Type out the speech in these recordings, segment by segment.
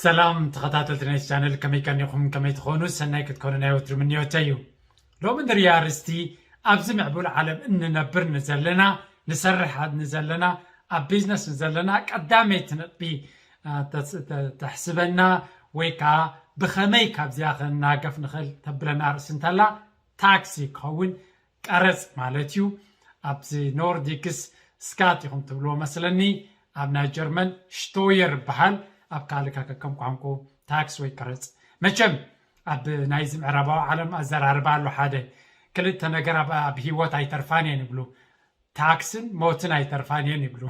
ሰላም ተኸታተልቲ ናይ ቻነል፣ ከመይ ቀኒኹም? ከመይ ትኾኑ? ሰናይ ክትኮኑ ናይ ወትሩ ምንዮተይ እዩ። ሎሚ ንሪኦ ኣርእስቲ፣ ኣብዚ ምዕቡል ዓለም እንነብር ንዘለና፣ ንሰርሕ ንዘለና፣ ኣብ ቢዝነስ ንዘለና ቀዳመይቲ ነጥቢ፣ አ፣ ተስ-፣ ተ-፣ ተሕስበና ወይ ከዓ ብኸመይ ካብዚኣ ክንናገፍ ንኽእል ተብለና ኣርእስቲ እንተላ፣ ታክሲ ክኸውን፣ ቀረጽ ማለት እዩ። ኣብዚ ኖርዲክስ ስካት ኢኹም ትብልዎ መስለኒ፣ ኣብ ናይ ጀርመን ሽቶየር ይበሃል፣ ኣብ ካልእ ከከም ቋንቋ ታክስ ወይ ቀረጽ። መቸም ኣብ ናይዚ ምዕራባዊ ዓለም ኣዘራርባ ኣሎ ሓደ፣ ክልተ ነገር ኣብ፣ ኣብ ህይወት ኣይተርፋን እየን ይብሉ፣ ታክስን ሞትን ኣይተርፋን እየን ይብሉ።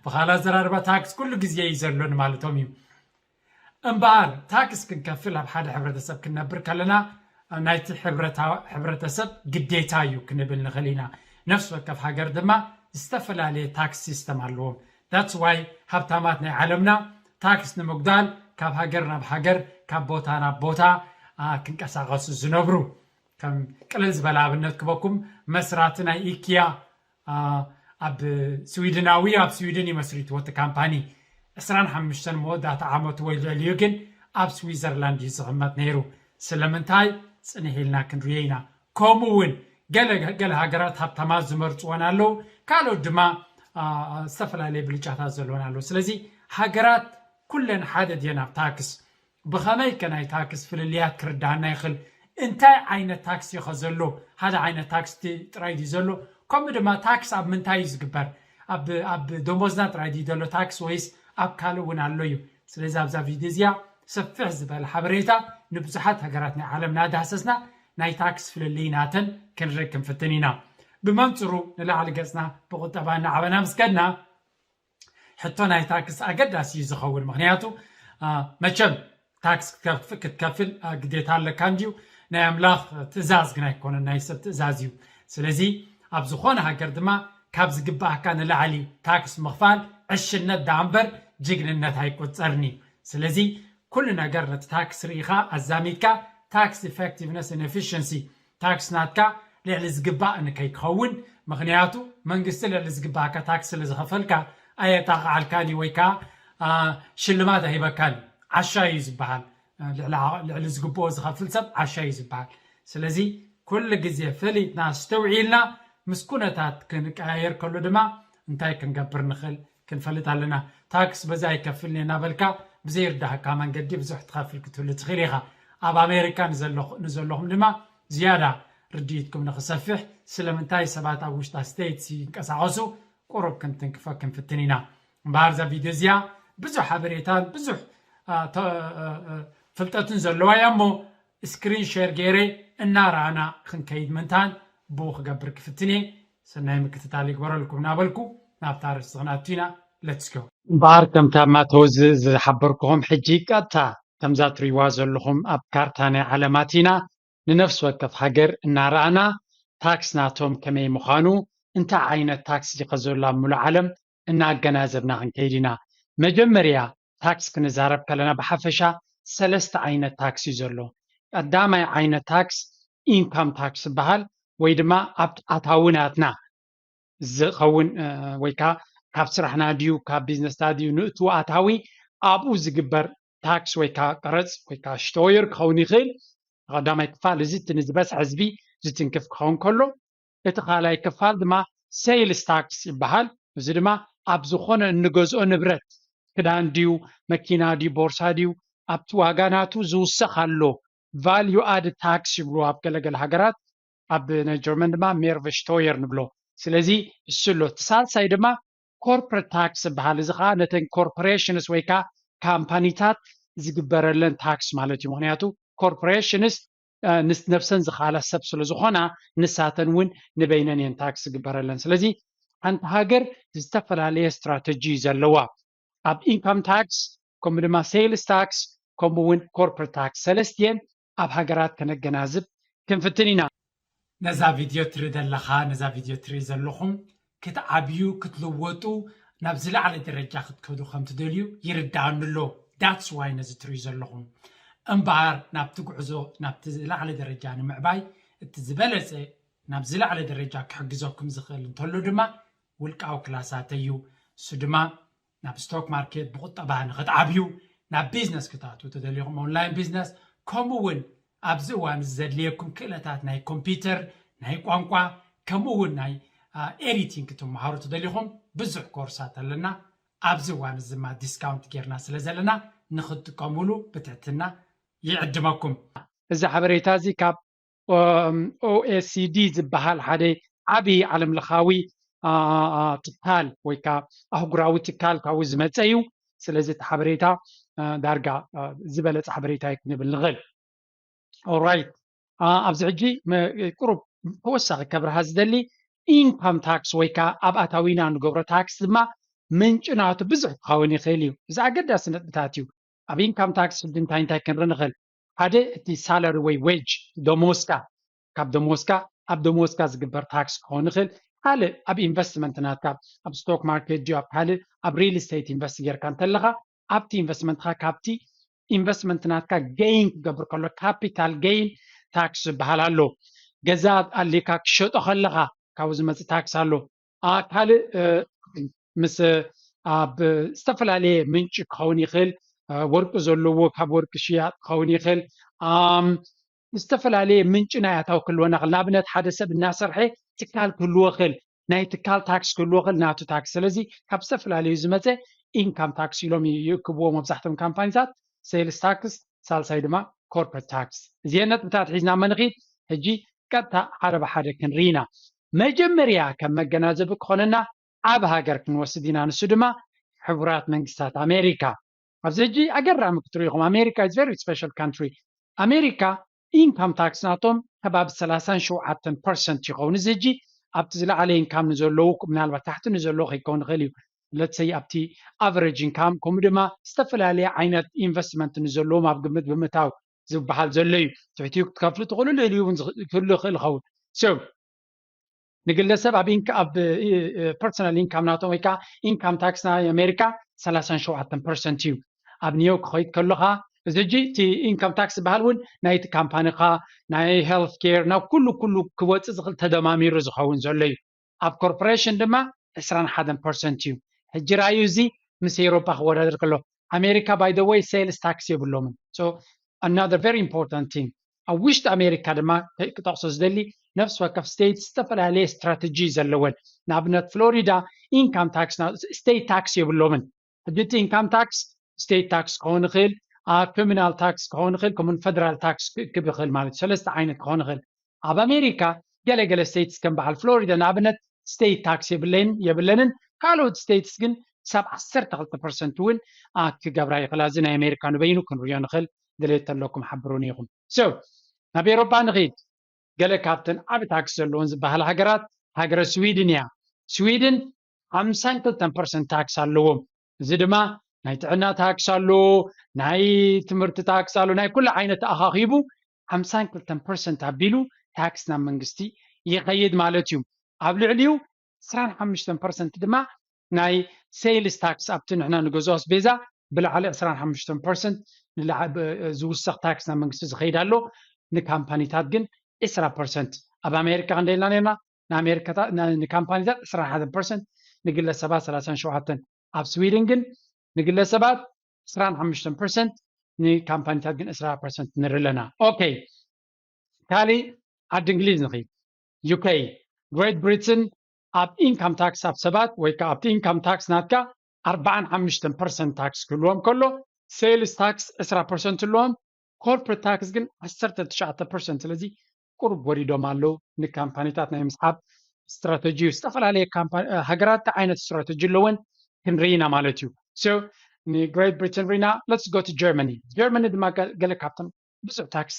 ብኻልእ ኣዘራርባ ታክስ ኩሉ ግዜ እዩ ዘሎ ንማለቶም እዩ። እምበኣር ታክስ ክንከፍል ኣብ ሓደ ሕብረተሰብ ክንነብር ከለና ናይቲ ሕብረታ-፣ ሕብረተሰብ ግዴታ እዩ ክንብል ንኽእል ኢና። ነፍሲ ወከፍ ሃገር ድማ ዝተፈላለየ ታክስ ሲስተም ኣለዎም። That's why ሃብታማት ናይ ዓለምና ታክስ ንምጉዳል ካብ ሃገር ናብ ሃገር፣ ካብ ቦታ ናብ ቦታ፣ አ፣ ክንቀሳቐሱ ዝነብሩ። ከም ቅልል ዝበለ ኣብነት ክበኩም፣ መስራቲ ናይ ኢኪያ፣ አ፣ ኣብ ስዊድናዊ ኣብ ስዊድን እዩ መስሪትዎ እቲ ካምፓኒ። ዕስራን ሓሙሽተን መወዳእታ ዓመቱ ወይ ልዕሊኡ ግን ኣብ ስዊዘርላንድ እዩ ዝቕመጥ ነይሩ። ስለምንታይ? ጽንሕ ኢልና ክንሪኦ ኢና። ከምኡ እውን ገለ፣ ገለ ሃገራት ሃብታማት ዝመርጽወን ኣለዉ፣ ካልኦት ድማ፣ አ፣ ዝተፈላለየ ብልጫታት ዘለወን ኣለዉ። ስለዚ ሃገራት ኩለን ሓደ ድየን ኣብ ታክስ? ብኸመይ ከ ናይ ታክስ ፍልልያት ክርዳኣና ይኽእል? እንታይ ዓይነት ታክስ እዩ ከ ዘሎ? ሓደ ዓይነት ታክስ ቲ-፣ ጥራይ ድዩ ዘሎ? ከምኡ ድማ ታክስ ኣብ ምንታይ እዩ ዝግበር? ኣብ፣ ኣብ ደሞዝና ጥራይ ድዩ ዘሎ ታክስ ወይስ ኣብ ካልእ እውን ኣሎ እዩ? ስለዚ ኣብዛ ቪድዮ እዚኣ ሰፊሕ ዝበለ ሓበሬታ ንብዙሓት ሃገራት ናይ ዓለም እናዳህሰስና ናይ ታክስ ፍልልይ ናተን ክንርኢ ክንፍትን ኢና። ብመንጽሩ ንላዕሊ ገጽና ብቁጠባ እናዓበና ምስ ከድና ሕቶ ናይ ታክስ ኣገዳሲ እዩ ዝኸውን። ምኽንያቱ፣ አ፣ መቸም ታክስ ክትከፍ-፣ ክትከፍል፣ አ፣ ግዴታ ኣለካ እንድዩ። ናይ ኣምላኽ ትእዛዝ ግን ኣይኮነን፣ ናይ ሰብ ትእዛዝ እዩ። ስለዚ ኣብ ዝኾነ ሃገር ድማ ካብ ዝግባኣካ ንላዕሊ ታክስ ምኽፋል ዕሽነት ደኣ እምበር ጅግንነት ኣይቆጸርን እዩ። ስለዚ ኩሉ ነገር ነቲ ታክስ ርኢኻ ኣዛሚድካ፣ ታክስ ኢፌክቲቭነስ ኤንድ ኤፊሽንሲ፣ ታክስ ናትካ ልዕሊ ዝግባእ ንከይክኸውን፣ ምኽንያቱ መንግስቲ ልዕሊ ዝግባእካ ታክስ ስለ ዝኸፈልካ ኣየጣቕዓልካን እዩ፣ ወይ ከዓ፣ አ፣ ሽልማት ኣይህበካን እዩ። ዓሻ እዩ ዝበሃል። አ፣ ልዕሊ ዓ-፣ ልዕሊ ዝግብኦ ዝኸፍል ሰብ ዓሻ እዩ ዝበሃል። ስለዚ ኩሉ ግዜ ፈሊጥና ኣስተውዒልና ምስ ኩነታት ክንቀያየር ከሎ ድማ እንታይ ክንገብር ንኽእል ክንፈልጥ ኣለና። ታክስ በዚ ኣይከፍልን እየ እናበልካ ብዘይርዳእካ መንገዲ ብዙሕ ትኸፍል ክትህሉ ትኽእል ኢኻ። ኣብ ኣሜሪካ ንዘለኹ-፣ ንዘለኹም ድማ ዝያዳ ርድኢትኩም ንኽሰፍሕ ስለምንታይ ሰባት ኣብ ውሽጣ ስቴትስ ይንቀሳቐሱ ቁሩብ ክንትንክፎ ክንፍትን ኢና። እምበኣር እዛ ቪድዮ እዚኣ ብዙሕ ሓበሬታን ብዙሕ፣ አ፣ ተ-፣ አ፣ አ፣ ፍልጠትን ዘለዋ እያ እሞ ስክሪን ሼር ገይረ እናረኣና ክንከይድ ምንታን ብኡ ክገብር ክፍትን እየ። ሰናይ ምክትታል ይግበረልኩም እናበልኩ ናብታ ኣርእስቲ ክንኣቱ ኢና። ሌትስ ጎ። እምበኣር ከምታ ማተወ ዝ-፣ ዝሓበርኩኹም ሕጂ ቀጥታ ከምዛ ትሪእዋ ዘለኹም ኣብ ካርታ ናይ ዓለማት ኢና ንነፍሲ ወከፍ ሃገር እናረኣና ታክስ ናቶም ከመይ ምዃኑ እንታይ ዓይነት ታክስ ድዩ ከዘሎ ኣብ ምሉእ ዓለም እናገናዘብና ክንከይድ ኢና። መጀመርያ ታክስ ክንዛረብ ከለና ብሓፈሻ ሰለስተ ዓይነት ታክስ እዩ ዘሎ። ቀዳማይ ዓይነት ታክስ ኢንካም ታክስ ይበሃል፣ ወይ ድማ ኣብቲ ኣታዊ ናትና ዝኸውን፣ እ፣ ወይ ከዓ ካብ ስራሕና ድዩ ካብ ቢዝነስና ድዩ ንእትዎ ኣታዊ ኣብኡ ዝግበር ታክስ ወይ ከዓ ቀረፅ ወይ ከዓ ሽቶየር ክኸውን ይኽእል። ቀዳማይ ክፋል እዚ እቲ ንዝበዝሐ ህዝቢ ዝትንክፍ ክኸውን ከሎ፣ እቲ ካልኣይ ክፋል ድማ ሴልስ ታክስ ይበሃል። እዚ ድማ ኣብ ዝኾነ እንገዝኦ ንብረት፣ ክዳን ድዩ፣ መኪና ድዩ፣ ቦርሳ ድዩ፣ ኣብቲ ዋጋ ናቱ ዝውሰኽ ኣሎ፣ ቫልዩ ኣድ ታክስ ይብሉ ኣብ ገለገለ ሃገራት፣ ኣብ ናይ ጀርመን ድማ ሜርቨሽቶየር ንብሎ። ስለዚ እሱ ኣሎ። እቲ ሳልሳይ ድማ ኮርፖሬት ታክስ ዝበሃል፣ እዚ ከዓ ነተን ኮርፖሬሽንስ ወይ ከዓ ካምፓኒታት ዝግበረለን ታክስ ማለት እዩ። ምኽንያቱ ኮርፖሬሽንስ፣ እ፣ ንስ-፣ ነብሰን ዝኻላ ሰብ ስለ ዝኾና ንሳተን እውን ንበይነን እየን ታክስ ዝግበረለን። ስለዚ ሓንቲ ሃገር ዝተፈላለየ ስትራተጂ እዩ ዘለዋ። ኣብ ኢንካም ታክስ፣ ከምኡ ድማ ሴልስ ታክስ፣ ከምኡ እውን ኮርፖሬት ታክስ፣ ሰለስቲኤን ኣብ ሃገራት ከነገናዝብ ክንፍትን ኢና። ነዛ ቪድዮ ትርኢ ዘለኻ፣ ነዛ ቪድዮ ትርኢ ዘለኹም ክትዓብዩ፣ ክትልወጡ፣ ናብ ዝለዓለ ደረጃ ክትከዱ ከም ትደልዩ ይርድኣኒ ኣሎ። That's why ነዚ ትርእዩ ዘለኹም። እምበኣር ናብቲ ጉዕዞ፣ ናብቲ ዝለዓለ ደረጃ ንምዕባይ እቲ ዝበለጸ ናብ ዝለዓለ ደረጃ ክሕግዘኩም ዝኽእል እንተሎ ድማ ውልቃዊ ክላሳተይ እዩ። እሱ ድማ ናብ ስቶክ ማርኬት ብቁጠባ ንክትዓብዩ፣ ናብ ቢዝነስ ክትኣትዉ ተደሊኹም ኦንላይን ቢዝነስ፣ ከምኡ እውን ኣብዚ እዋን እዚ ዘድልየኩም ክእለታት ናይ ኮምፒውተር፣ ናይ ቋንቋ፣ ከምኡ እውን ናይ ኤዲቲንግ ክትመሃሩ ተደሊኹም ብዙሕ ኮርሳት ኣለና። ኣብዚ እዋን እዚ ድማ ዲስካውንት ጌርና ስለ ዘለና ንክትጥቀሙሉ ብትሕትና ይዕድመኩም። እዚ ሓበሬታ እዚ ካብ ኦኤስሲዲ ዝበሃል ሓደ ዓብዪ ዓለም ለኻዊ ትካል ወይ ከዓ ኣህጉራዊ ትካል ካብኡ ዝመፀ እዩ። ስለዚ እቲ ሓበሬታ ዳርጋ ዝበለፀ ሓበሬታ እዩ ክንብል ንኽእል። ኦራይት፣ ኣብዚ ሕጂ ቁሩብ ተወሳኺ ከብርሃ ዝደሊ ኢንካም ታክስ ወይ ከዓ ኣብ ኣታዊና ንገብሮ ታክስ ድማ ምንጭ ናቱ ብዙሕ ክኸውን ይኽእል እዩ። እዚ ኣገዳሲ ነጥብታት እዩ። ኣብ ኢንካም ታክስ ሕጂ እንታይ እንታይ ክንርኢ ንኽእል? ሓደ እቲ ሳላሪ ወይ ዌጅ፣ ደሞዝካ፣ ካብ ደሞዝካ ኣብ ደሞዝካ ዝግበር ታክስ ክኸውን ይኽእል። ካልእ ኣብ ኢንቨስትመንት ናትካ፣ ኣብ ስቶክ ማርኬት ድዩ ኣብ ካልእ ኣብ ሪል ስቴት ኢንቨስት ጌርካ እንተለኻ ኣብቲ ኢንቨስትመንትካ ካብቲ ኢንቨስትመንት ናትካ ገይን ክገብር ከሎ ካፒታል ገይን ታክስ ዝበሃል ኣሎ። ገዛ ኣሊካ ክሸጦ ከለኻ ካብኡ ዝመፅእ ታክስ ኣሎ። ካልእ ምስ ኣብ ዝተፈላለየ ምንጭ ክኸውን ይኽእል፣ ወርቂ ዘለዎ ካብ ወርቂ ሽያጥ ክኸውን ይኽእል። ዝተፈላለየ ምንጭ ናይ ኣታዊ ክህልወና ክእል። ንኣብነት ሓደ ሰብ እናሰርሐ ትካል ክህልዎ ክእል፣ ናይ ትካል ታክስ ክህልዎ ክእል፣ ናቱ ታክስ። ስለዚ ካብ ዝተፈላለዩ ዝመፀ ኢንካም ታክስ ኢሎም ይእክብዎ መብዛሕትኦም ካምፓኒታት፣ ሴልስ ታክስ፣ ሳልሳይ ድማ ኮርፖሬት ታክስ። እዚአን ነጥብታት ሒዝና መንኺድ ሕጂ ቀጥታ ሓደ ብሓደ ክንርኢ ኢና። መጀመርያ ከም መገናዘቢ ክኾነና ኣብ ሃገር ክንወስድ ኢና፣ ንሱ ድማ ሕቡራት መንግስታት ኣሜሪካ። ኣብዚ ሕጂ ኣገራሚ ክትሪኢኹም፣ ኣሜሪካ is very special country። ኣሜሪካ ኢንካም ታክስ ናቶም ከባቢ ሰላሳን ሸውዓተን ፐርሰንት ይኸውን። እዚ ሕጂ ኣብቲ ዝለዓለ ኢንካም ንዘለዉ ምናልባት ታሕቲ ንዘለዉ ከይከውን ይኽእል እዩ። ለትሰይ ኣብቲ ኣቨሬጅ ኢንካም ከምኡ ድማ ዝተፈላለየ ዓይነት ኢንቨስትመንት ንዘለዎም ኣብ ግምት ብምእታው ዝበሃል ዘሎ እዩ። ትሕቲኡ ክትከፍሉ ትኽእሉ፣ ልዕሊኡ እውን ክህሉ ይኽእል ይኸውን። So ንግለሰብ ኣብ ፐርሰናል ኢንካም ናቶም ወይ ከዓ ኢንካም ታክስ ናይ ኣሜሪካ ሰላሳን ሸውዓተን ፐርሰንት እዩ። ኣብ ኒውዮርክ ክኸይድ ከለኻ እዚ ሕጂ እቲ ኢንካም ታክስ ዝበሃል እውን ናይቲ ካምፓኒኻ ናይ ሄልት ኬር ናብ ኩሉ ኩሉ ክወፅእ ዝኽእል ተደማሚሩ ዝኸውን ዘሎ እዩ። ኣብ ኮርፖሬሽን ድማ ዕስራን ሓደን ፐርሰንት እዩ። ሕጂ ራእዩ እዚ ምስ ኤውሮጳ ክወዳደር ከሎ ኣሜሪካ by the way ሴልስ ታክስ የብሎምን። So another very important thing ኣብ ውሽጢ ኣሜሪካ ድማ ክጠቕሶ ዝደሊ ነፍሲ ወከፍ ስቴት ዝተፈላለየ ስትራተጂ ዘለወን። ንኣብነት ፍሎሪዳ ኢንካም ታክስ ስቴት ታክስ የብሎምን። ሕጂ እቲ ኢንካም ታክስ ስቴት ታክስ ክኸውን ይኽእል፣ ክሪሚናል ታክስ ክኸውን ይኽእል፣ ከምኡን ፈደራል ታክስ ክእክብ ይኽእል ማለት እዩ። ሰለስተ ዓይነት ክኸውን ይኽእል። ኣብ ኣሜሪካ ገለገለ ስቴትስ ከም በዓል ፍሎሪዳ ንኣብነት ስቴት ታክስ የብለይን የብለንን። ካልኦት ስቴትስ ግን ክሳብ ዓሰርተ ክልተ ፐርሰንት እውን ክገብራ ይኽእላ። እዚ ናይ ኣሜሪካ ንበይኑ ክንሪኦ ንኽእል። ድሌት ተለኩም ሓብሩኒ ኢኹም። So ናብ ኤሮፓ ንኺድ። ገለ ካብተን ዓቢ ታክስ ዘለዎን ዝበሃላ ሃገራት ሃገረ ስዊድን እያ። ስዊድን ሓምሳን ክልተን ፐርሰንት ታክስ ኣለዎም። እዚ ድማ ናይ ጥዕና ታክስ ኣሎ፣ ናይ ትምህርቲ ታክስ ኣሎ፣ ናይ ኩሉ ዓይነት ተኣኻኺቡ ሓምሳን ክልተን ፐርሰንት ኣቢሉ ታክስ ናብ መንግስቲ ይኸይድ ማለት እዩ። ኣብ ልዕሊኡ ዕስራን ሓሙሽተን ፐርሰንት ድማ ናይ ሴልስ ታክስ ኣብቲ ንሕና ንገዝኦ ኣስቤዛ ብላዕሊ ዕስራን ሓሙሽተን ፐርሰንት ዝውሰኽ ታክስ ናብ መንግስቲ ዝኸይድ ኣሎ። ንካምፓኒታት ግን ዕስራ ፐርሰንት። ኣብ ኣሜሪካ ክንደይ ኢልና ነርና? ንካምፓኒታት ዕስራን ሓደን ፐርሰንት፣ ንግለሰባት ሰላሳን ሸውዓተን። ኣብ ስዊድን ግን ንግለሰባት ዕስራን ሓሙሽተን ፐርሰንት፣ ንካምፓኒታት ግን ዕስራ ፐርሰንት ንርኢ ኣለና። ኦኬ፣ ካሊእ ዓዲ እንግሊዝ ንኺድ። ዩኬ፣ ግሬት ብሪትን ኣብ ኢንካም ታክስ ኣብ ሰባት ወይ ከዓ ኣብቲ ኢንካም ታክስ ናትካ ኣርባዓን ሓሙሽተን ፐርሰንት ታክስ ክህልዎም ከሎ ሴልስ ታክስ ዕስራ ፐርሰንት ኣለዎም፣ ኮርፖሬት ታክስ ግን ዓሰርተ ትሽዓተ ፐርሰንት። ስለዚ ቁሩብ ወሪዶም ኣለዉ። ንካምፓኒታት ናይ ምስሓብ ስትራተጂ እዩ። ዝተፈላለየ ሃገራት እንታይ ዓይነት ስትራተጂ ኣለወን ክንርኢ ኢና ማለት እዩ። So ንግሬት ብሪትን ሪና። Let's go to Germany። ጀርመኒ ድማ ገለ ካብቶም ብዙሕ ታክስ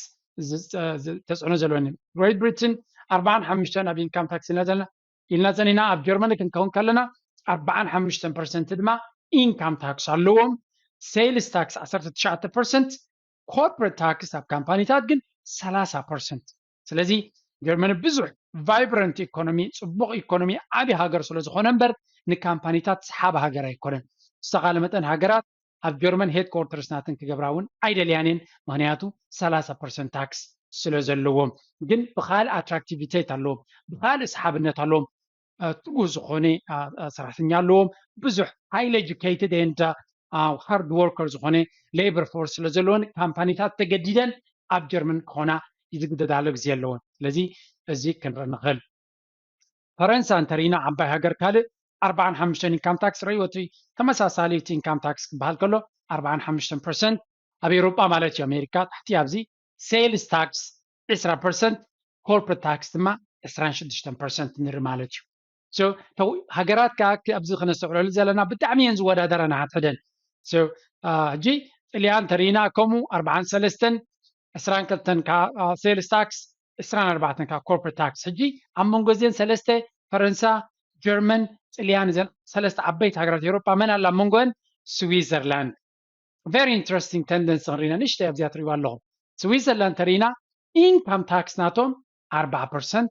ተፅዕኖ ዘለወን። ግሬት ብሪትን ኣርባዓን ሓሙሽተን ኣብ ኢንካም ታክስ ኢልና ዘለና ኢልና ፀኒና፣ ኣብ ጀርመኒ ክንከውን ከለና ኣርባዓን ሓሙሽተን ፐርሰንት ድማ ኢንካም ታክስ ኣለዎም። ሴልስ ታክስ ዓሰርተ ትሽዓተ ፐርሰንት፣ ኮርፖሬት ታክስ ኣብ ካምፓኒታት ግን ሰላሳ ፐርሰንት። ስለዚ ጀርመኒ ብዙሕ ቫይብረንት ኢኮኖሚ፣ ፅቡቕ ኢኮኖሚ፣ ዓብዪ ሃገር ስለ ዝኾነ እምበር ንካምፓኒታት ሰሓቢ ሃገር ኣይኮነን። ዝተኻለ መጠን ሃገራት ኣብ ጀርመን ሄድኳርተርስ ናተን ክገብራ እውን ኣይደልያን እየን። ምኽንያቱ ሰላሳ ፐርሰንት ታክስ ስለ ዘለዎም። ግን ብኻልእ ኣትራክቲቪቴት ኣለዎም፣ ብኻልእ ሰሓብነት ኣለዎም። ትጉህ ዝኾነ ሰራሕተኛ ኣለዎም። ብዙሕ highly educated and hard worker ዝኾነ labor force ስለ ዘለዎን ካምፓኒታት ተገዲደን ኣብ ጀርመን ክኾና ዝግደዳሉ ግዜ ኣለዎን። ስለዚ እዚ ክንርኢ ንኽእል። ፈረንሳ እንተሪኢና ዓባይ ሃገር ካልእ ኣርባዓን ሓሙሽተን income tax ረእይዎ። እቲ ተመሳሳሊ እቲ income tax ክበሃል ከሎ ኣርባዓን ሓሙሽተን ፐርሰንት ኣብ ኤውሮጳ ማለት እዩ። ኣሜሪካ ታሕቲ ኣብዚ sales tax ዕስራ ፐርሰንት፣ corporate tax ድማ ዕስራን ሽዱሽተን ፐርሰንት ንርኢ ማለት እዩ። ሃገራት ከዓ ኣብዚ ክነስተውዕለሉ ዘለና ብጣዕሚ እየን ዝወዳደራ ንሓድሕደን። ሕጂ ጥልያን ተሪኢና ከምኡ ኣርባዓን ሰለስተን፣ ዕስራን ክልተን ከዓ sales tax፣ ዕስራን ኣርባዕተን ከዓ corporate tax። ሕጂ ኣብ መንጎ እዚአን ሰለስተ ፈረንሳ፣ ጀርመን፣ ጥልያን እዘን ሰለስተ ዓበይቲ ሃገራት ኤውሮጳ መን ኣላ ኣብ መንጎአን? ስዊዘርላንድ። Very interesting tendency ክንሪና ንእሽተይ ኣብዚኣ ትሪእዋ ኣለኹም። ስዊዘርላንድ ተሪኢና income tax ናቶም ኣርባዓ ፐርሰንት፣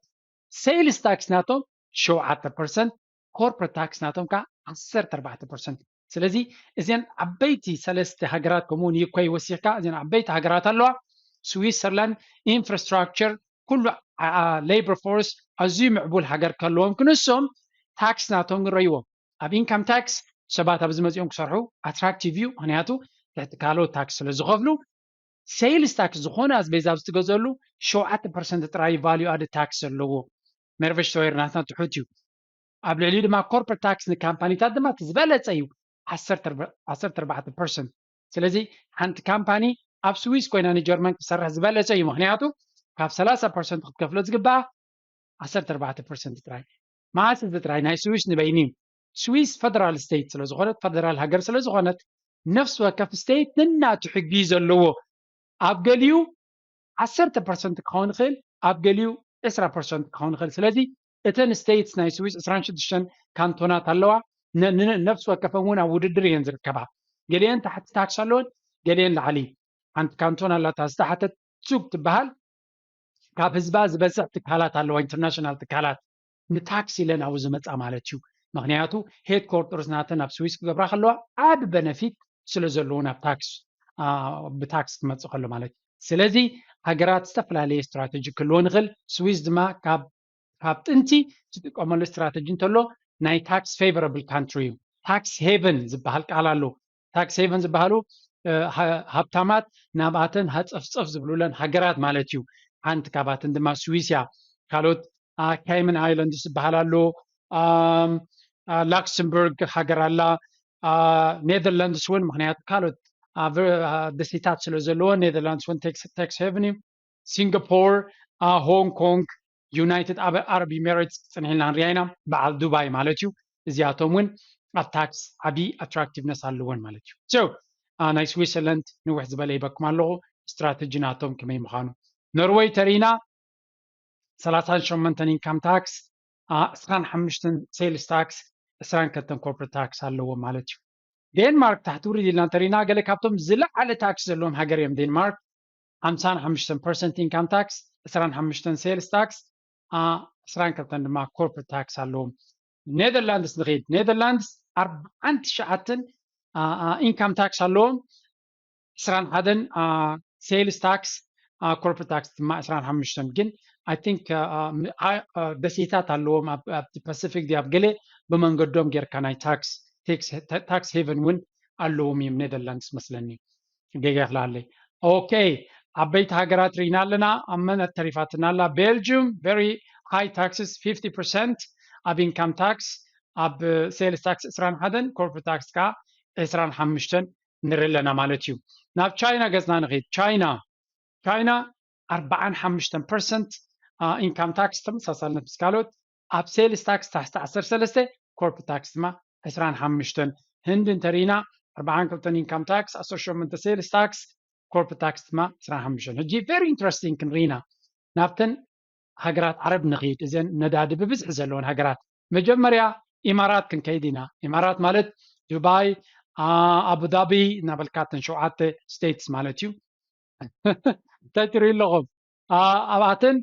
sales tax ናቶም ሸውዓተ ፐርሰንት፣ corporate tax ናቶም ከዓ ዓሰርተ ኣርባዕተ ፐርሰንት። ስለዚ እዚን ዓበይቲ ሰለስተ ሃገራት ከምኡውን ዩኮይ ወሲኽካ እዚን ዓበይቲ ሃገራት ኣለዋ። ስዊዘርላንድ infrastructure ኩሉ labor force ኣዝዩ ምዕቡል ሃገር ከለዎም ክንሶም ታክስ ናቶም ግን ረይዎም ኣብ income tax ሰባት ኣብዚ መፂኦም ክሰርሑ attractive እዩ። ምክንያቱ ትሕቲ ካልኦት ታክስ ስለ ዝኸፍሉ sales tax ዝኾነ ኣስቤዛ ኣብ ዝትገዘሉ ሸውዓተ ፐርሰንት ጥራይ value added tax ዘለዎ። Mehrwertsteuer ናትና ትሑት እዩ። ኣብ ልዕሊኡ ድማ corporate tax ንካምፓኒታት ድማ እቲ ዝበለፀ እዩ ዓሰርተ ኣርባዕተ ፐርሰንት። ስለዚ ሓንቲ ካምፓኒ ኣብ ስዊስ ኮይና ንጀርመን ክሰርሕ ዝበለፀ እዩ። ምክንያቱ ካብ ሰላሳ ፐርሰንት ክትከፍሎ ዝግባኣ ዓሰርተ ኣርባዕተ ፐርሰንት ጥራይ። መዓስ እዚ ጥራይ? ናይ ስዊስ ንበይኒ እዩ። ስዊስ ፈደራል ስቴት ስለ ዝኾነት፣ ፈደራል ሃገር ስለ ዝኾነት፣ ነፍሲ ወከፍ ስቴት ነናቱ ሕጊ እዩ ዘለዎ። ኣብ ገሊኡ ዓሰርተ ፐርሰንት ክኸውን ይኽእል፣ ኣብ ገሊኡ ዕስራ ፐርሰንት ክኸውን ይኽእል። ስለዚ እተን ስቴትስ ናይ ስዊስ ዕስራን ሽዱሽተን ካንቶናት ኣለዋ። ነፍሲ ወከፈን እውን ኣብ ውድድር እየን ዝርከባ። ገሊአን ታሕቲ ታክስ ኣለወን፣ ገሊአን ላዕሊ። ሓንቲ ካንቶን ኣላታ ዝተሓተት ዙግ ትበሃል። ካብ ህዝባ ዝበዝሕ ትካላት ኣለዋ፣ ኢንተርናሽናል ትካላት ንታክስ ኢለን ኣብኡ ዝመፃ ማለት እዩ። ምክንያቱ ሄድኮርተርስ ናተን ኣብ ስዊስ ክገብራ ከለዋ ዓቢ በነፊት ስለ ዘለዎ ናብ ታክስ ብታክስ ክመፅእ ከሎ ማለት እዩ። ስለዚ ሃገራት ዝተፈላለየ ስትራተጂ ክህልዎ ንኽእል። ስዊስ ድማ ካብ ካብ ጥንቲ ዝጥቀመሉ ስትራተጂ እንተሎ ናይ ታክስ ፌቨረብል ካንትሪ እዩ። ታክስ ሄቨን ዝበሃል ቃል ኣሎ። ታክስ ሄቨን ዝበሃሉ ሃብታማት ናብኣተን ሃፀፍፀፍ ዝብሉለን ሃገራት ማለት እዩ። ሓንቲ ካብኣተን ድማ ስዊስ እያ። ካልኦት ካይመን ኣይላንድስ ዝበሃል ኣሎ፣ ላክሰምበርግ ሃገር ኣላ፣ ኔዘርላንድስ እውን፣ ምክንያቱ ካልኦት ደሴታት ስለ ዘለዎ ኔዘርላንድስ እውን ታክስ ሄቨን እዩ። ሲንጋፖር፣ ሆንግ ኮንግ፣ ዩናይትድ ኣረብ ኢሚሬትስ ፅንሕ ኢልና ንሪኣ ኢና፣ በዓል ዱባይ ማለት እዩ። እዚኣቶም እውን ኣብ ታክስ ዓብዪ ኣትራክቲቭነስ ኣለዎን ማለት እዩ። ናይ ስዊዘርላንድ ንውሕ ዝበለ ይበኩም ኣለኹ ስትራተጂ ናቶም ከመይ ምዃኑ። ኖርወይ ተሪኢና ሰላሳን ሸሞንተን ኢንካም ታክስ፣ ዕስራን ሓሙሽተን ሴልስ ታክስ፣ ዕስራን ክልተን ኮርፖሬት ታክስ ኣለዎም ማለት እዩ። ዴንማርክ ታሕቲ ውርድ ኢልና እንተሪና ገለ ካብቶም ዝለዓለ ታክስ ዘለዎም ሃገር እዮም። ዴንማርክ ሓምሳን ሓሙሽተን ፐርሰንት ኢንካም ታክስ፣ ዕስራን ሓሙሽተን ሴልስ ታክስ፣ ዕስራን ክልተን ድማ ኮርፖሬት ታክስ ኣለዎም። ኔዘርላንድስ ንኸይድ። ኔዘርላንድስ ኣርባዓን ትሽዓተን ኢንካም ታክስ ኣለዎም። ዕስራን ሓደን ሴልስ ታክስ፣ ኮርፖሬት ታክስ ድማ ዕስራን ሓሙሽተን። ግን ኣይ ቲንክ ደሴታት ኣለዎም ኣብቲ ፓሲፊክ ድዩ ኣብ ገለ ብመንገዶም ጌርካ ናይ ታክስ ታክስ ሄቨን እውን ኣለዎም እዮም ኔዘርላንድስ መስለኒ። ጌጋ ይኽልሃለይ። ኦኬ፣ ዓበይቲ ሃገራት ርኢና ኣለና። ኣብ መን ተሪፋትና ኣላ? ቤልጅም very high taxes፣ fifty percent ኣብ ኢንካም ታክስ፣ ኣብ ሴልስ ታክስ ዕስራን ሓደን፣ ኮርፖሬት ታክስ ከዓ ዕስራን ሓሙሽተን ንርኢ ኣለና ማለት እዩ። ናብ ቻይና ገፅና ንኸይድ። ቻይና ቻይና ኣርባዓን ሓሙሽተን ፐርሰንት ኢንካም ታክስ፣ ተመሳሳልነት ምስ ካልኦት፣ ኣብ ሴልስ ታክስ ታሕቲ ዓሰርተ ሰለስተ፣ ኮርፖሬት ታክስ ድማ ዕስራን ሓሙሽተን። ህንዲ እንተሪኢና ኣርባዓን ክልተን ኢንካም ታክስ፣ ዓሰርተ ሸሞንተ ሴልስ ታክስ፣ ኮርፖሬት ታክስ ድማ ዕስራን ሓሙሽተን። ሕጂ very interesting ክንርኢና ናብተን ሃገራት ዓረብ ንኽይድ፣ እዘን ነዳዲ ብብዝሒ ዘለወን ሃገራት። መጀመርያ ኢማራት ክንከይድ ኢና። ኢማራት ማለት ዱባይ፣ ኣቡዳቢ እናበልካ እተን ሸውዓተ ስቴትስ ማለት እዩ። እንታይ ትርኢ ኣለኹም? ኣብኣተን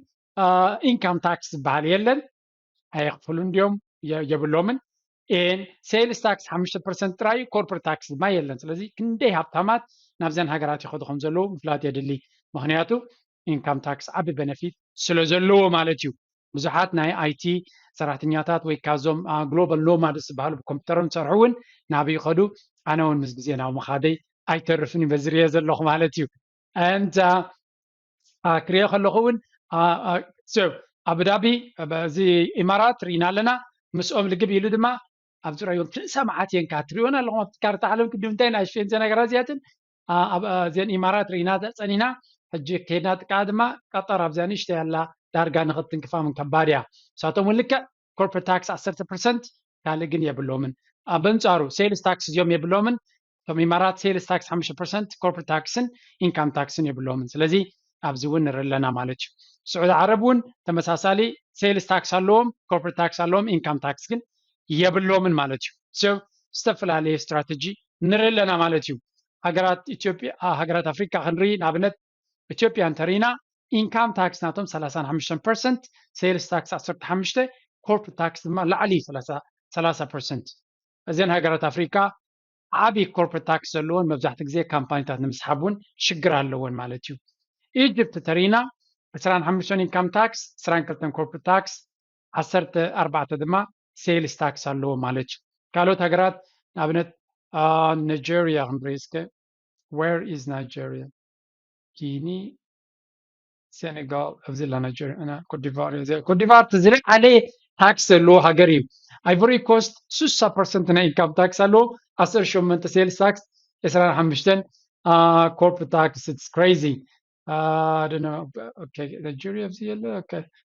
ኢንካም ታክስ ዝበሃል የለን፣ ኣየኽፍሉን ድዮም? የብሎምን። ኤን ሴልስ ታክስ ሓሙሽተ ፐርሰንት ጥራይ እዩ፣ ኮርፖሬት ታክስ ድማ የለን። ስለዚ ክንደይ ሃብታማት ናብዘን ሃገራት ይኸዱ ከም ዘለዉ ምፍላጥ የድሊ። ምክንያቱ ኢንካም ታክስ ዓቢ በነፊት ስለ ዘለዎ ማለት እዩ። ብዙሓት ናይ ኣይቲ ሰራሕተኛታት ወይ ካብዞም ግሎባል ኖማድስ ዝበሃሉ ብኮምፒውተሮም ዝሰርሑ እውን ናበይ ይኸዱ? ኣነ እውን ምስ ግዜ ናብ ምኻደይ ኣይተርፍን እዩ በዚ ርእየ ዘለኹ ማለት እዩ። And ክሪኦ ከለኹ እውን ኣቡዳቢ፣ እዚ ኢማራት ርኢና ኣለና። ምስኦም ልግብ ኢሉ ድማ ኣብ ዙሪያኦም ክልተ መዓት እየን። ካብ ትሪኦን ኣለኹም ኣብቲ ካርታ ዓለም ቅድም እንታይ ንኣሽተን እዘን ሃገራት እዚኣትን እዘን ኢማራት ርኢና ጸኒና። ሕጂ ከይድና ጥቃ ድማ ቀጠር ኣብዚኣ ንእሽተይ ኣላ፣ ዳርጋ ንኽትንክፋ ምን ከባድ እያ። ንሳቶም እውን ልክዕ ኮርፖሬት ታክስ ዓሰርተ ፐርሰንት፣ ካልእ ግን የብሎምን። ኣብ ኣንጻሩ ሴልስ ታክስ እዚኦም የብሎምን። እቶም ኢማራት ሴልስ ታክስ ሓሙሽተ ፐርሰንት፣ ኮርፖሬት ታክስን ኢንካም ታክስን የብሎምን። ስለዚ ኣብዚ እውን ንርኢ ኣለና ማለት እዩ። ስዑዲ ዓረብ እውን ተመሳሳሊ ሴልስ ታክስ ኣለዎም፣ ኮርፖሬት ታክስ ኣለዎም፣ ኢንካም ታክስ ግን የብሎምን ማለት እዩ። So ዝተፈላለየ ስትራተጂ ንርኢ ኣለና ማለት እዩ። ሃገራት ኢትዮጵያ፣ ሃገራት ኣፍሪካ ክንርኢ ንኣብነት ኢትዮጵያ እንተሪና ኢንካም ታክስ ናቶም ሰላሳን ሓሙሽተን ፐርሰንት፣ ሴልስ ታክስ ዓሰርተ ሓሙሽተ፣ ኮርፖሬት ታክስ ድማ ላዕሊ ሰላሳ ፐርሰንት። እዘን ሃገራት ኣፍሪካ ዓብዪ ኮርፖሬት ታክስ ዘለዎን መብዛሕትኡ ግዜ ካምፓኒታት ንምስሓብ እውን ሽግር ኣለዎን ማለት እዩ። ኢጅፕት ተሪና ዕስራን ሓሙሽተን ኢንካም ታክስ፣ ዕስራን ክልተን ኮርፖሬት ታክስ፣ ዓሰርተ ኣርባዕተ ድማ ሴልስ ታክስ ኣለዎ ማለት እዩ። ካልኦት ሃገራት ንኣብነት ናይጀርያ ክንርኢ እስከ። Where is Nigeria? ጊኒ፣ ሴኔጋል፣ ኣብዚ ላ ናይጀርያ፣ ኮትዲቫር። ኮትዲቫር እቲ ዝለዓለ ታክስ ዘለዎ ሃገር እዩ። ኣይቮሪ ኮስት ስሳ ፐርሰንት ናይ ኢንካም ታክስ ኣለዎ፣ ዓሰርተ ሸሞንተ ሴልስ ታክስ፣ ዕስራን ሓሙሽተን ኮርፖሬት ታክስ። It's crazy. Nigeria ኣብዚ የለ።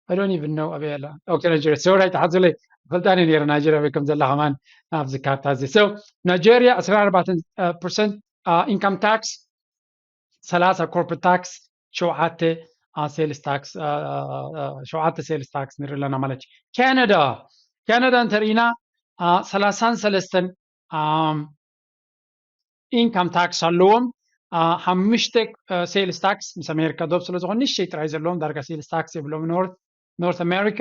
I don't even know ኣበይ ኣላ። Nigeria፣ ሶሪ፣ ኣይተሓዙለይ። ፈልጣኒ ነይረ ናይጀርያ ኣበይ ከም ዘላ ከማን ኣብዚ ካርታ እዚ። So ናይጀርያ ዕስራን ኣርባዕተን ፐርሰንት ኢንካም ታክስ፣ ሰላሳ ኮርፖሬት ታክስ፣ ሸውዓተ ሴልስ ታክስ፣ ሸውዓተ ሴልስ ታክስ ንርኢ ኣለና ማለት እዩ። ካናዳ፣ ካናዳ እንተርኢና ሰላሳን ሰለስተን ኢንካም ታክስ ኣለዎም። ሓሙሽተ ሴልስ ታክስ፣ ምስ ኣሜሪካ ዶብ ስለ ዝኾኑ ንእሽተይ ጥራይ ዘለዎም፣ ዳርጋ ሴልስ ታክስ የብሎም። ኖርት ኣሜሪካ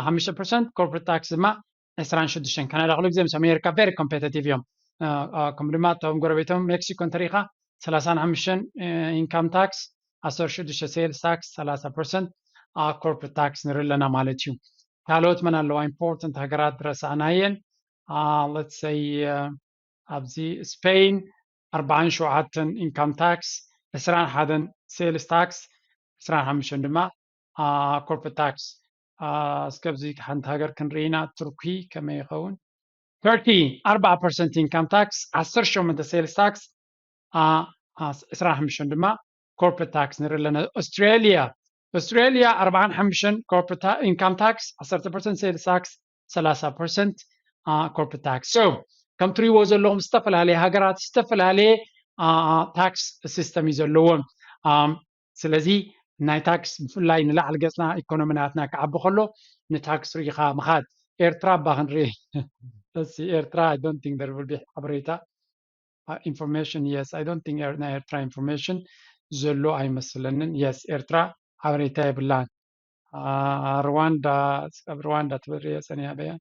ሓሙሽተ ፐርሰንት፣ ኮርፖሬት ታክስ ድማ ዕስራን ሽዱሽተን። ካናዳ ኩሉ ግዜ ምስ ኣሜሪካ ቨሪ ኮምፔቲቲቭ እዮም። ከምኡ ድማ እቶም ጎረቤቶም ሜክሲኮ እንተሪኢኻ ሰላሳን ሓሙሽተን ኢንካም ታክስ፣ ዓሰርተ ሽዱሽተ ሴልስ ታክስ፣ ሰላሳ ፐርሰንት ኮርፖሬት ታክስ ንርኢ ኣለና ማለት እዩ። ካልኦት መን ኣለዋ ኢምፖርታንት ሃገራት ዝረሳዕናየን? Let's say ኣብዚ ስፔን ኣርባዓን ሸውዓተን ኢንካም ታክስ፣ ዕስራን ሓደን ሴልስ ታክስ፣ ዕስራን ሓሙሽተን ድማ ኮርፖሬት ታክስ። እስከ ኣብዚ ሓንቲ ሃገር ክንርኢ ኢና። ቱርኪ ከመይ ይኸውን? ቱርኪ ኣርባዓ ፐርሰንት ኢንካም ታክስ፣ ዓሰርተ ሸሞንተ ሴልስ ታክስ፣ ዕስራን ሓሙሽተን ድማ ኮርፖሬት ታክስ ንርኢ ኣለና። ኣውስትራልያ፣ ኣውስትራልያ ኣርባዓን ሓሙሽተን ኮርፖሬት ኢንካም ታክስ፣ ዓሰርተ ፐርሰንት ሴልስ ታክስ፣ ሰላሳ ፐርሰንት ኮርፖሬት ታክስ። So ከም ትሪእዎ ዘለኹም ዝተፈላለየ ሃገራት ዝተፈላለየ ታክስ ሲስተም እዩ ዘለዎም። ስለዚ ናይ ታክስ ብፍላይ ንላዕሊ ገፅና ኢኮኖሚ ናትና ክዓቢ ከሎ ንታክስ ርኢኻ ምኻድ። ኤርትራ እባ ክንርኢ። እሲ ኤርትራ I don't think there will be ሓበሬታ ኢንፎርሜሽን። Yes, I don't think ናይ ኤርትራ ኢንፎርሜሽን ዘሎ ኣይመስለንን። Yes፣ ኤርትራ ሓበሬታ የብላን። ሩዋንዳ፣ ኣብ ሩዋንዳ ትበርየ ጸኒያ በያ።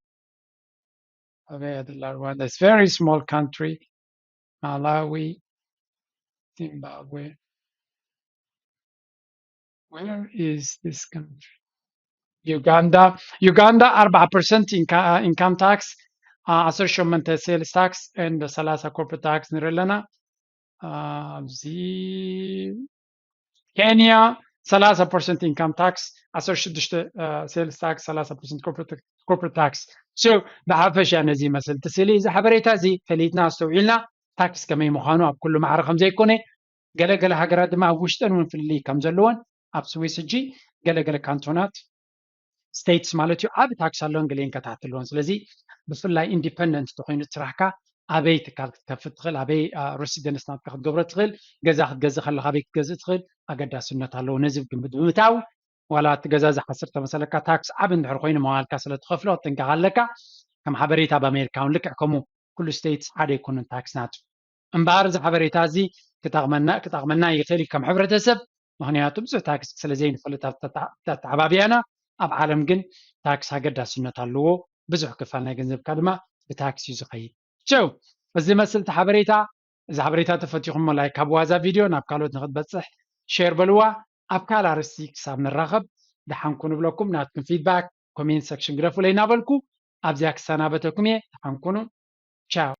ኣበይ ኣድላ ሩዋንዳ? It's very small country. Malawi, Zimbabwe. Where is this country? ዩጋንዳ፣ ዩጋንዳ ኣርባዓ ፐርሰንት ኢንካም ታክስ፣ ዓሰርተ ሸሞንተ ሴልስ ታክስ and ሰላሳ ኮርፖሬት ታክስ ንርኢ ኣለና። ኣብዚ ኬንያ ሰላሳ ፐርሰንት ኢንካም ታክስ፣ ዓሰርተ ሽዱሽተ ሴልስ ታክስ፣ ሰላሳ ፐርሰንት ኮርፖሬት ታክስ። ብሓፈሻ ነዚ ይመስል እቲ ስእሊ። እዚ ሓበሬታ እዚ ፈሊጥና ኣስተውዒልና ታክስ ከመይ ምዃኑ ኣብ ኩሉ ማዕረ ከም ዘይኮነ፣ ገለ ገለ ሃገራት ድማ ኣብ ውሽጠን እውን ፍልልይ ከም ዘለዎን ኣብ ስዊስ ሕጂ ገለ ገለ ካንቶናት ስቴትስ ማለት እዩ ዓቢ ታክስ ኣለዎን ገሊአን ከታሕቲ ኣለዎን። ስለዚ ብፍላይ ኢንዲፐንደንት ተኮይኑ ስራሕካ ኣበይ ትካል ክትከፍት ትኽእል፣ ኣበይ ሬሲደንስ ናትካ ክትገብሮ ትኽእል፣ ገዛ ክትገዝእ ከለካ ኣበይ ክትገዝእ ትኽእል ኣገዳስነት ኣለዎ። ነዚ ግምት ብምታው ዋላ እቲ ገዛ ዝሓስር ተመሰለካ ታክስ ዓቢ እንድሕር ኮይኑ መዋልካ ስለ ትኸፍሎ ክትጥንቀቕ ኣለካ። ከም ሓበሬታ ኣብ ኣሜሪካ እውን ልክዕ ከምኡ ኩሉ ስቴትስ ሓደ ኣይኮኑን ታክስ ናቱ። እምበኣር እዚ ሓበሬታ እዚ ክጠቕመና ክጠቕመና ይኽእል እዩ ከም ሕብረተሰብ፣ ምኽንያቱ ብዙሕ ታክስ ስለ ዘይንፈልጥ ኣብቲ ኣተዓባብያና። ኣብ ዓለም ግን ታክስ ኣገዳስነት ኣለዎ። ብዙሕ ክፋል ናይ ገንዘብካ ድማ ብታክስ እዩ ዝኸይድ። ቸው እዚ መስልቲ ሓበሬታ። እዚ ሓበሬታ ተፈቲኹሞ ላይክ ሃብዋ እዛ ቪድዮ ናብ ካልኦት ንክትበፅሕ ሼር በልዋ። ኣብ ካልእ ኣርእስቲ ክሳብ ንራኸብ ደሓን ኩኑ ብለኩም። ናትኩም feedback comment section ግደፉለይ እናበልኩ ኣብዚኣ ክሰናበተኩም እየ። ደሓን ኩኑ። ቻው።